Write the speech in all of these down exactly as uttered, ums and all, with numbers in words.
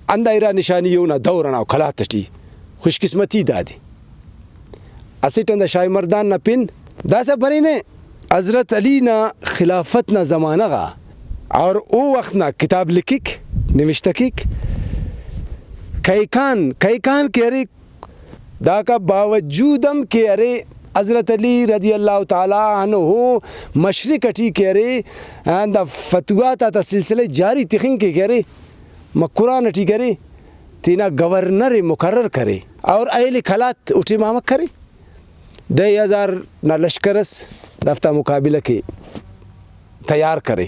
ہندا ارا نشانی اونا دور ئنا و قلات ٹی۔ خوش قسمتی دادے۔ اسٹ ہندا شاہ مردان نا پن داسہ برینے حضرت علی نا خلافت نا زمانہ غا، اور او وخت نا کتاب لکھک، نوشتہ کیک۔ کیکان، کیکان کہ ارے، داکا باوجود ہم کہ ارے، حضرت علی رضی اللہ تعالی عنہ مشرق ٹی کہ ارے، ہندا فتوحات آتا سلسلہ جاری تخنگ کہ ارے، مکران ٹی کرے، تینا گورنر ءِ مقرر کرے اور اہل قلات او ٹائم آ امر کرے، دہ ہزار نا لشکر اس دافتا مقابلہ کے تیار کرے۔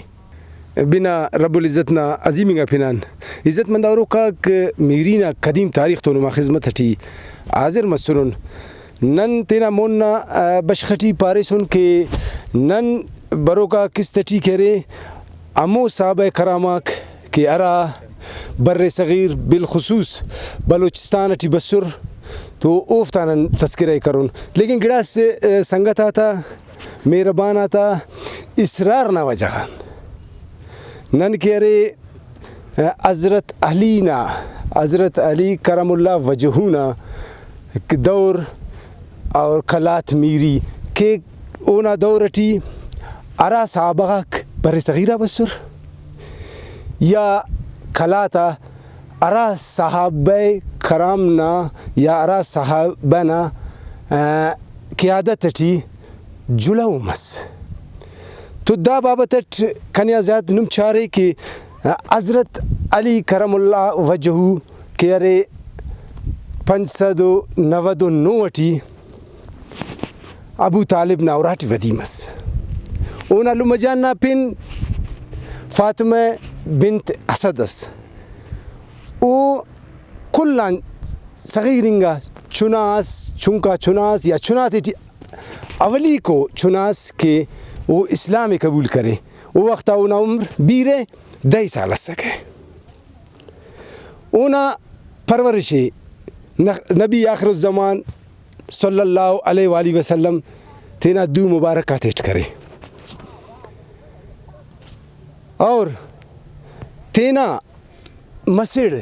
بنا رب العزت نا عظیم انگا پنان عزت مند اوروکاک میری نا قدیم تاریخ تو نما خذمت ٹی حاضر مسنن۔ نن تینا مون نا، آ، بشخ ٹی پاریسن کہ نن بروکا قسط ٹی کہ ارے، ہمو صحابہ کرام آک کہ ہرا بر صغیر بالخصوص بلوچستان ٹی بسر تو اوفتا نن تذکرہ ءِ کرون، لیکن گڑاس، آ، سنگت آتا، مہربان آتا اصرار نا وجہ غان نن کہ ارے، حضرت علی نا، حضرت علی کرم اللہ وجہہ نا دور اور قلات میری کہ اونا دور ٹی ہرا صحابہ غاک بر صغیر آ بسر یا قلات آ ہرا صحابہ کرام نا یا ہرا صحابہ نا، آ، قیادت ٹی جلہو مس۔ تو دا بابت اٹ کنے آ زیات نم چارے کہ حضرت علی کرم اللہ وجہہ کہ ارے پنچ سد و نود و نو ٹی ابو طالب نا اراٹی ودی مس۔ اونا لمہ جان نا پن فاطمہ بنت اسد ئس۔ او کل آن صغیر انگا چنا ئس، چنکا چنا ئس یا چنا تیٹی اولیکو چنا ئس کہ او اسلام ءِ قبول کرے۔ او وخت آ اونا عمر بیرہ دہ سال ئسکہ۔ اونا پرورش ءِ نخ-، نبی آخر الزمان صلی اللہ علیہ وآلہ وسلم تینا دو مبارک آتیٹ کرے اور تینا مسڑ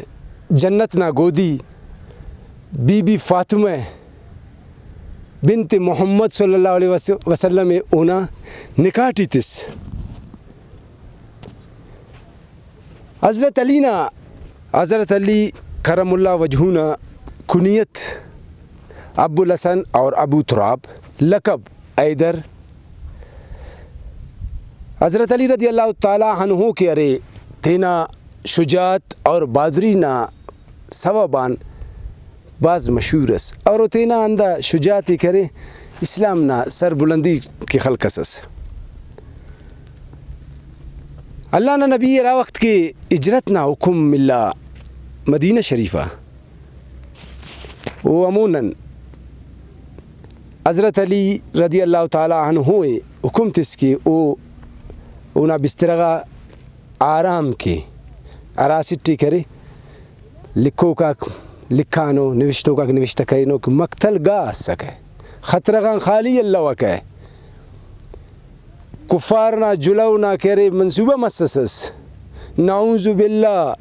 جنت نا گودی بی بی فاطمہ بنت محمد صلی اللہ علیہ وس-، وسلم ءِ اونا نکاح ٹی تس۔ حضرت علی نا، حضرت علی کرم اللہ وجہہ نا کنیت ابو الحسن اور ابو تراب، لقب حیدر۔ حضرت علی رضی اللہ تعالی عنہ کہ ارے تینا شجاعت اور بہادری نا سوب آن بھاز مشہور ئس اور او تینا ہندا شجاعت ءِ کرے اسلام نا سربلندی کہ خلکسس۔ اللہ نا نبی ہرا وخت کہ ہجرت نا حکم ملا مدینہ شریف آ، او ہمو نن حضرت علی رضی اللہ تعالی عنہ ءِ حکم تس کہ او اونا بسترہ غا آرام کے، ہرا اسٹ ءِ کرے، لکھوکاک لکھانو، نوشتوکاک نوشتہ کرینو کہ مقتل گاہ اسکہ، خطرہ غان خالی الوکہ۔ کفار نا جلہو نا کہ ارے منصوبہ مسسس، نعوذ باللہ،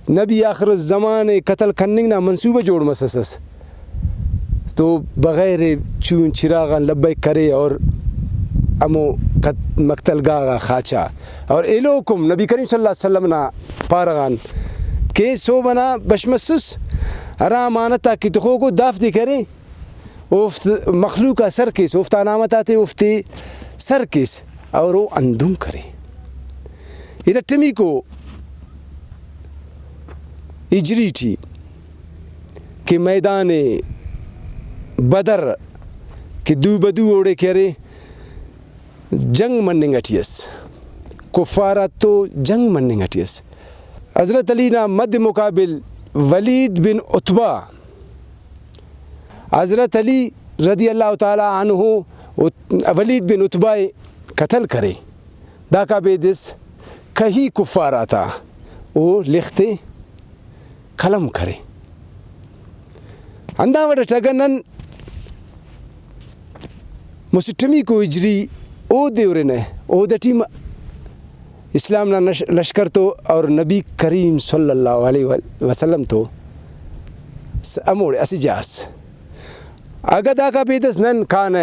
نبی آخر الزمان ءِ قتل کننگ نا منصوبہ جوڑ مسسس، تو بغیر چون چراغ آن لبیک کرے اور ہمو قت-، مقتل گاہ غا خاچا اور ایلوکم نبی کریم صلی اللہ علیہ وسلم نا پارہ غان کہ صحب ئنا بش مسس، ہرا امانت آک کہ تخوکو دافتے کرے، اوفت مخلوق آ سر کیس، اوفتا علامت آتے اوفتے سر کیس اور او ہندن کرے۔ ارٹمیکو ہجری ٹی کہ میدان بدر کہ دو بدو اوڑے کہ ارے جنگ مننگ ٹی ئس، کفار آتو جنگ مننگ ٹی ئس۔ حضرت علی نا مد مقابل ولید بن عتبہ، حضرت علی رضی اللہ تعالی عنہ و ولید بن عتبہ ءِ قتل کرے۔ داکا بیدس کہی کفار آتا او لخت ءِ قلم کرے۔ ہندا وڑ اٹ اگہ نن مسٹمیکو ہجری اودے ہرنہ، اودٹی م-، اسلام نا نش-، لشکر تو اور نبی کریم صلی اللہ علیہ وآلہ وسلم تو س-، ہموڑے اسہ جاہ اس۔ اگہ داکا بیدس نن کانہ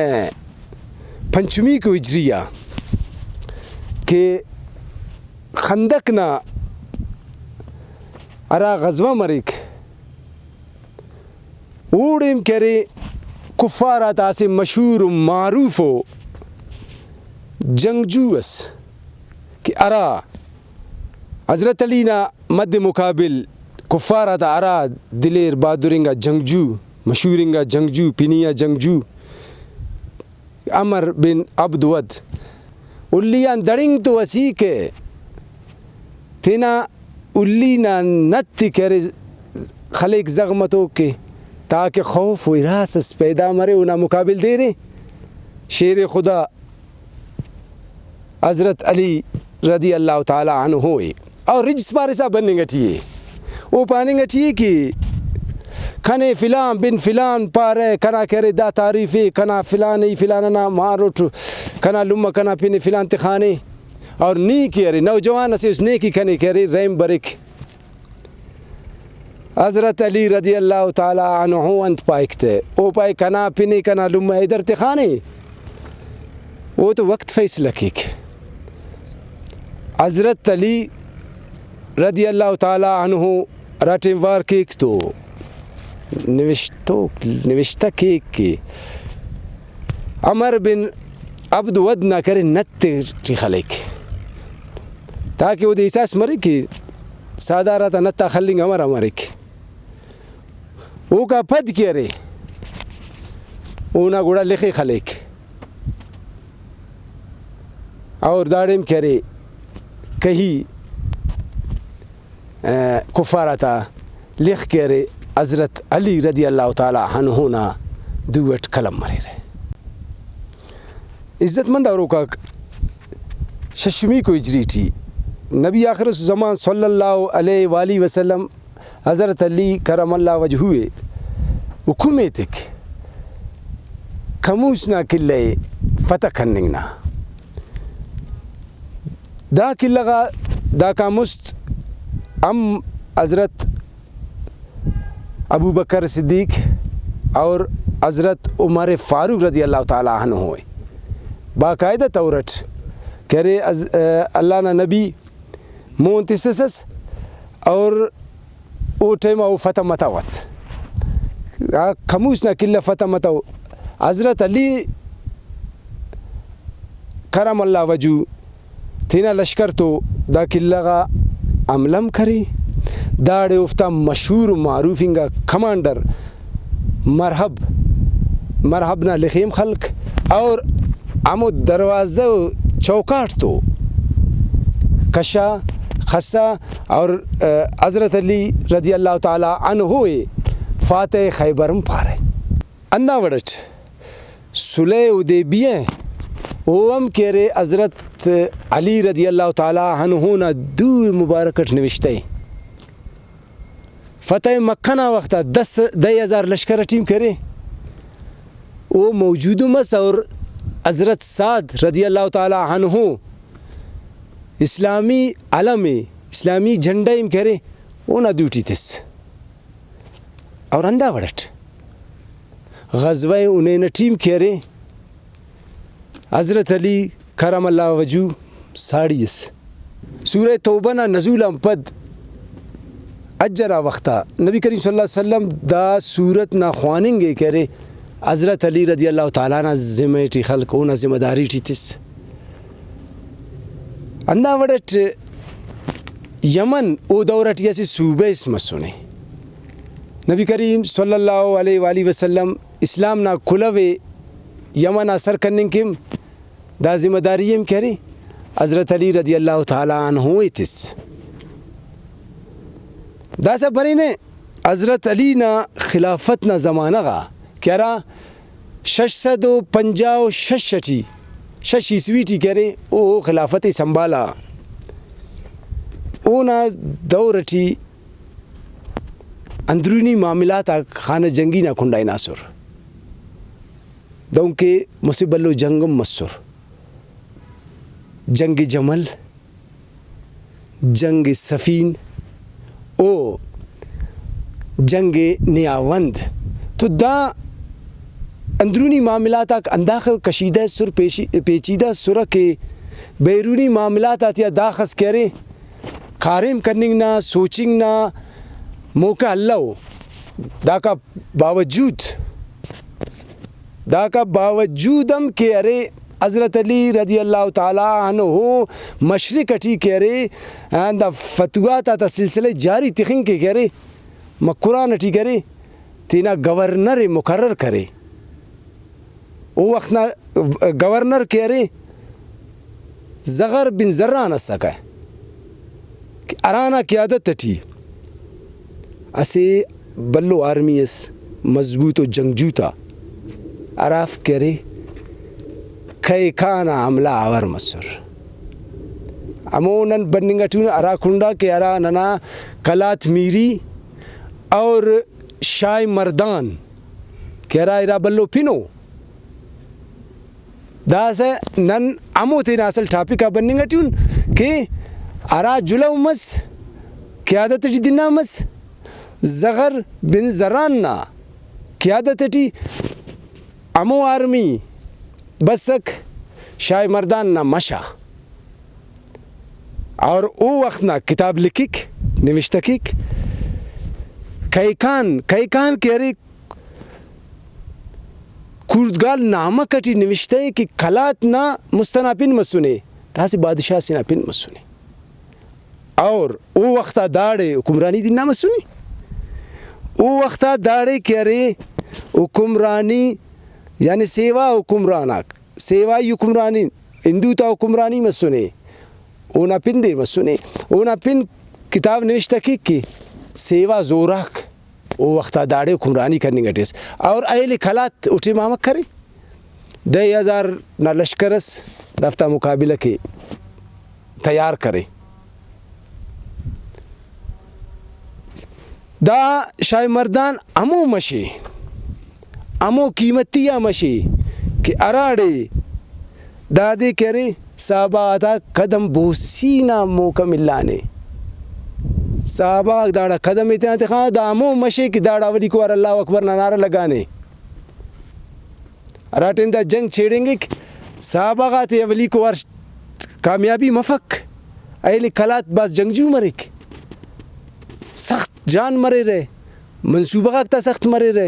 پنچمیکو ہجری آ کہ خندق نا ہرا غزوہ مریک، اوڑیم کہ ارے کفار آتا اسہ مشہور و معروف و جنگجو اس کہ ہرا حضرت علی نا مد مقابل کفار آتا ہرا دلیر بہادر انگا جنگجو، مشہور انگا جنگجو، پنی آ جنگجو عمر بن عبد ود ہلی آن دڑنگ تو اسیکہ تینا ہلی نا نت ءِ کہ ارے خلیک زغم تو کہ تاکہ خوف و ہراس اس پیدا مرے اونا مقابل دیرے۔ شیر خدا حضرت علی رضی اللہ تعالی عنہ ءِ اور رجس پارسا بننگ ٹی ءِ۔ او پاننگ ٹی ءِ کہ کنے فلان بن فلان پارہ، کنا کہ ارے دا تعریف ءِ، کنا فلان ءِ، فلان ئنا مار اٹ، کنا لمہ کنا پن ءِ فلان تخانے۔ اور نی کہ ارے نوجوان اسے اس نے کہ کنے کہ ارے رحم بریک۔ حضرت علی رضی اللہ تعالی عنہ انت پائک تہ؟ او پائے کنا پن ءِ کنا لمہ ءِ در تخانے۔ او تو وقت فیصلہ کیک۔ حضرت علی رضی اللہ تعالی عنہ ہرا ٹائم وار کیک تو نوشتوک، نوشتہ کیک کہ عمر بن عبد ود نا کرے نت ٹی خلیک، تاکہ اودے احساس مرے کہ ساہدار آتا نت آ خلنگ امر مریک۔ اوکا پد کہ ارے اونا گڑا لخ ءِ خلیک۔ اور داڑیم کہ ارے کہی، آ، کفار آتا لخ کہ ارے حضرت علی رضی اللہ تعالی عنہ نا دو اٹ قلم مریرہ۔ عزت مند اوروکاک، ششمیکو ہجری ٹی نبی آخر الزمان صلی اللہ علیہ وآلہ وسلم حضرت علی کرم اللہ وجہہ ءِ حکم ایتک کموس نا قلعہ ءِ فتح کننگ نا۔ دا قلعہ غا داکان مست ہم حضرت ابوبکر صدیق اور حضرت عمر فاروق رضی اللہ تعالی عنہ ءِ باقاعدہ طور اٹ کہ ارے از-، اللہ نا نبی مون تسسس اور او ٹائم آ او فتح متوس۔ آ کموس نا قلعہ فتح متو۔ حضرت علی کرم اللہ وجہہ تینا لشکر تو دا قلعہ غا حملہ ہم کرے۔ داڑے اوفتا مشہور و معروف انگا کمانڈر مرحب، مرحب نا لخیم خلک اور ہمو دروازہ و چوکاٹ تو کشا خسا اور، آ، حضرت علی رضی اللہ تعالی عنہ ءِ فاتح خیبر ہم پارہ۔ ہندا وڑ اٹ صلح حدیبیہ او ہم کہ ارے حضرت علی رضی اللہ تعالی عنہ نا دو مبارک اٹ نوشتہ ءِ۔ فتح مکہ نا وخت آ دس، دہ ہزار لشکر اٹی ہم کہ ارے او موجود مس اور حضرت سعد رضی اللہ تعالی عنہ اسلامی علم ءِ، اسلامی جھنڈہ ءِ ہم کہ ارے اونا دوٹی تس۔ اور ہندا وڑ اٹ غزوہ حنین ٹی ہم کہ ارے حضرت علی کرم اللہ وجہہ ساڑی ئس۔ سورہ توبہ نا نزول آن پد حج ئنا وخت آ نبی کریم صلی اللہ علیہ وسلم دا سورت نا خواننگ ءِ کہ ارے حضرت علی رضی اللہ تعالی عنہ ذمہ ٹی خلک، اونا ذمہ داری ٹی تس۔ ہندا وڑ اٹ یمن او دور ٹی اسہ صوبہ اس مسنے۔ نبی کریم صلی اللہ علیہ وآلہ وسلم اسلام نا کلہو ءِ یمن آ سر کننگ کن دا ذمہ داری ہم کہ ارے حضرت علی رضی اللہ تعالی عنہ ءِ تس۔ داسہ پرینے حضرت علی نا خلافت نا زمانہ غا کہ ہرا شش سد و پنجاہ و شش ٹی، شش عیسوی ٹی کہ ارے او خلافت ءِ سنبھالا۔ اونا دور ٹی اندرونی معاملات آک خانہ جنگی نا کنڈا ہناسر۔ دہنکہ مسہ بھلو جنگ ہم مسر، جنگ جمل۔ جنگ صفین و جنگ نیاوند۔ تو دا اندرونی معاملات آک ہنداخہ کشیدہ ئسر، پیشی-، پیچیدہ ئسرہ کہ بیرونی معاملات آتیا داخس کہ ارے کاریم کننگ نا، سوچنگ نا موقع الو۔ داکا باوجود، داکا باوجود ہم کہ ارے حضرت علی رضی اللہ تعالی عنہ مشرق ٹی کہ ارے ہندا فتویٰ تا سلسلہ جاری تخنگ کہ ارے مکران ٹی کہ ارے تینا گورنر ءِ مقرر کرے۔ او وخت نا گورنر کہ ارے زغر بن زران ئسکہ کہ ہرانا قیادت ٹی اسہ بھلو آرمی ئس، مضبوط و جنگجو تا، ہرافک کہ ارے کئے کان آ حملہ آور مسر۔ ہمو نن بننگ ٹی ان ہرا کنڈا کہ ہرا ننا قلات میری اور شاہ مردان کہ ہرا ارا بھلو پن ءُ۔ داسہ نن ہمو تینا اصل ٹاپک آ بننگ ٹی ان کہ ہرا جلہو مس، قیادت ٹی دنا مس، زغر بن زران نا قیادت ٹی ہمو آرمی بسک شاہ مردان نا مش آ۔ اور او وخت نا کتاب لکھک، نوشتہ کیک، کئے کان، کئے کان کہ ارے کوردگال نامہ ٹی نوشتہ ءِ کہ قلات نا مست ئنا پن مسنے، داسہ بادشاہ سے نا پن مسنے۔ اور او وخت آ داڑے حکمرانی دنا مسنے۔ او وخت آ داڑے کہ ارے حکمرانی، یعنی سیوا حکمران آک، سیوائی حکمرانی، ہندو تا حکمرانی مسنے، اونا پن دے مسنے۔ اونا پن کتاب نوشتہ کیک کہ سیوا زوراک او وخت آ داڑے حکمرانی کننگ ٹی ئس۔ اور اہل قلات او ٹائم آ امر کرے، دہ ہزار نا لشکر ئس دافتا مقابلہ کہ تیار کرے۔ دا شاہ مردان ہمو مش ءِ، ہمو قیمتی آ مش ءِ کہ ہراڑے دادے کہ ارے صحابہ غاتا قدم بوسی نا موقع ملانے۔ صحابہ غاک داڑا قدم ءِ تینا تخا، دا ہمو مش ءِ کہ داڑا اولیکو وار اللہ اکبر نا نعرہ لگانے۔ ہرا ٹائم دا جنگ چھیڑنگک، صحابہ غاتے اولیکو وار کامیابی مفک۔ اہل قلات بھاز جنگجو مریک، سخت جان مریرہ، منصوبہ غاک تا سخت مریرہ،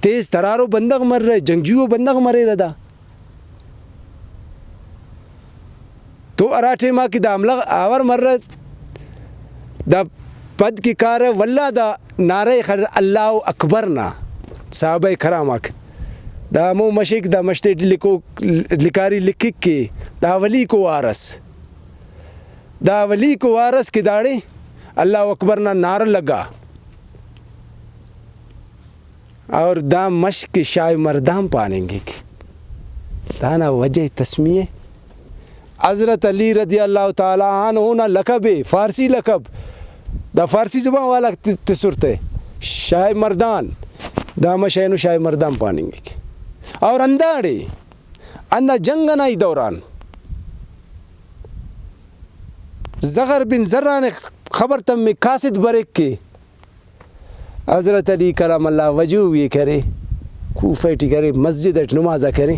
تیز ترارو بندغ مریرہ، جنگجو بندغ مریرہ دا۔ تو ہرا ٹائما کہ دا حملہ آور مرہ، دا پد کہ کارہ، ولدا دا نعرہ خلر اللہ اکبر نا، صحابہ کرام آک دا ہمو مش ءِ کہ دا مش تیٹی لکھو، لکھاری لکھک کہ دا اولیکو وار ئس، دا اولیکو وار ئس کہ داڑے اللہ اکبر نا نعرہ لگا۔ اور دا مش کہ شاہ مردان پاننگک۔ دانا وجہ تسمیہ حضرت علی رضی اللہ تعالی عنہ نا لقب ءِ، فارسی لقب، دا فارسی زبان والا ت-، تسر تہ، شاہ مردان، دا مش اینو شاہ مردان پاننگک۔ اور ہنداڑے ہندا جنگ ئنا ہی دوران زغر بن زران ءِ خبر تمک، قاصد بریک کہ حضرت علی کرم اللہ وجہہ ئے کرے، کوفہ ٹی کرے، مسجد ئٹ نماز آ کرے،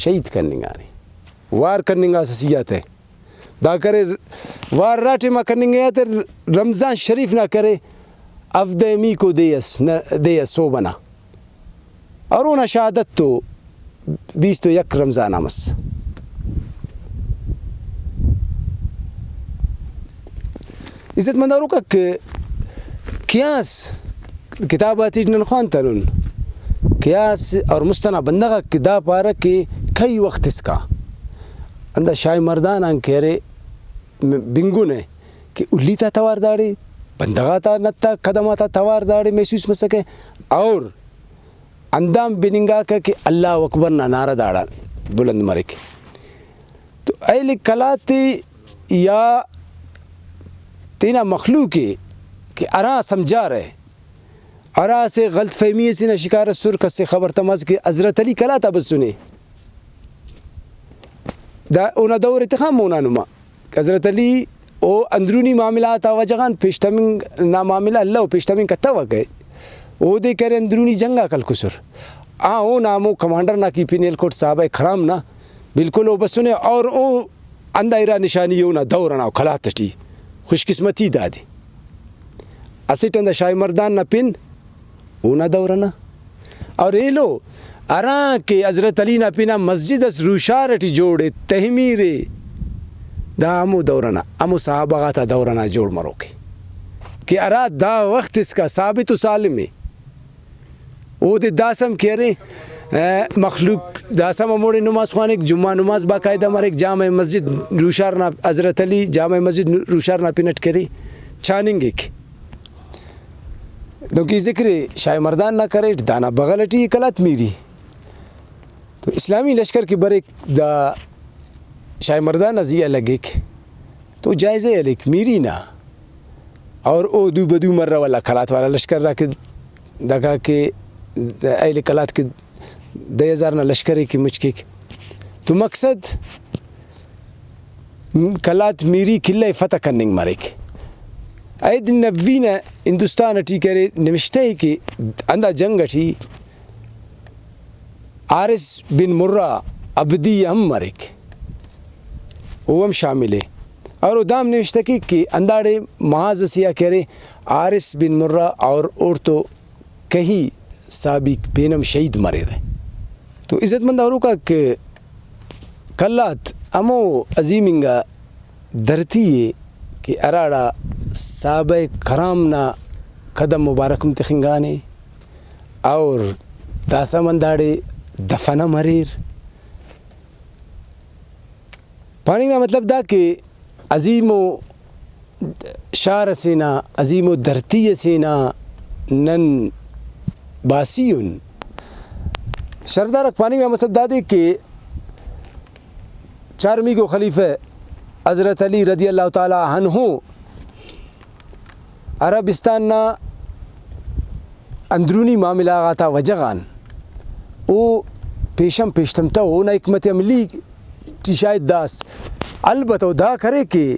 شہید کننگانے، وار کننگاسہ سیاتہ۔ دا کرے وار ہرا ٹائما کننگ آ تہ رمضان شریف نا کرے، ہفدہ میکو دے ئس، نہ، دے ئس سہب ئنا۔ اور اونا شہادت تو بیست و یک رمضان آ مس۔ عزت مند آروکاک، قیاس کتاب آتیٹ نن خوانتنن، قیاس اور مست ئنا بندغ آک دا پارہ کہ کئی وخت اسکا ہندا شاہ مردان آن کہ ارے بنگن ءِ کہ الی تا توار داڑے، بندغ آتا نت آ قدم آتا توار داڑے محسوس مسکہ، اور اندان بننگاکہ کہ اللہ اکبر نا نعرہ داڑان بلند مریک۔ تو اہل قلات یا تینا مخلوق ءِ کہ ہرا سمجھارہ، ہرا اسہ غلط فہمی ئسے نا شکار ئسر، کس ئے خبر تماس کہ حضرت علی قلات آ بسنے۔ دا اونا دور ءِ تخا مونا نما۔ حضرت علی او اندرونی معاملہ غاتا وجہ غان پیش تمنگ نا معاملہ الو، پیش تمنگ کتوکہ۔ اودے کہ ارے اندرونی جنگ آک ہلکسر۔ آ اونا ہمو کمانڈر نا کہ پن ہلکٹ صحابہ کرام نا، بالکل او بسنے، اور او ہندا ارا نشانی اونا دور ئنا او قلات ٹی۔ خوش قسمتی دادے۔ اسٹ ہندا شاہ مردان نا پن اونا دور ئنا۔ اور ایلو ہرا کہ حضرت علی نا پنا مسجد اس روشار ٹی جوڑ ءِ، تحمیر ءِ، دا ہمو دور ئنا، ہمو صحابہ غاتا دور ئنا جوڑ مروک ءِ کہ ہرا دا وخت اسکا ثابت و سالم ءِ۔ اودے داسہ ہم کہ ارے، ا، مخلوق داسہ ہم ہموڑے نماز خوانک، جمعہ نماز باقاعدہ مریک، جامع مسجد روشار نا، حضرت علی جامع مسجد روشار نا پن اٹ کرے، چاننگک۔ دنکہ ذکر شاہ مردان نا کریٹ، دانا بغل ٹی قلات میری۔ تو اسلامی لشکر کہ بریک، دا شاہ مردان نا زی آ لگک، تو جائزہ ءِ ہلیک میری نا۔ اور او دو بدو مرہ والا قلات والا لشکر دا کہ، داکا کہ اہل قلات کہ دہ ہزار نا لشکر ءِ کہ مچ کیک۔ تو مقصد قلات میری قلعہ ءِ فتح کننگ مریک۔ عید نبوی نا ہندوستان ٹی کرے نوشتہ ءِ کہ ہندا جنگ ٹی حارث بن مرہ عبدی ہم مریک، او ہم شامل ءِ۔ اور او دا ہم نوشتہ کیک کہ ہنداڑے محاذ اسے آ کہ ارے حارث بن مرہ اور اوڑتو کہی صحابیک پین ہم شہید مریرہ۔ تو عزت مند اوروکاک، قلات ہمو عظیم انگا دھرتی ءِ کہ ہراڑا صحابہ کرام نا قدم مبارک ہم تخنگانے اور داسہ ہم ہنداڑے دفن ہم اریر۔ پاننگ نا مطلب دا کہ عظیم و شار اسے نا، عظیم و دھرتی اسے نا نن باسی ان۔ شرفدارک پاننگ نا مطلب دادے کہ چارمیکو خلیفہ حضرت علی رضی اللہ تعالی عنہ عربستان نا اندرونی معاملہ غاتا وجہ غان او پیشن پیشتمتو، اونا حکمت عملی ٹی شاید داس۔ البتہ او دا کرے کہ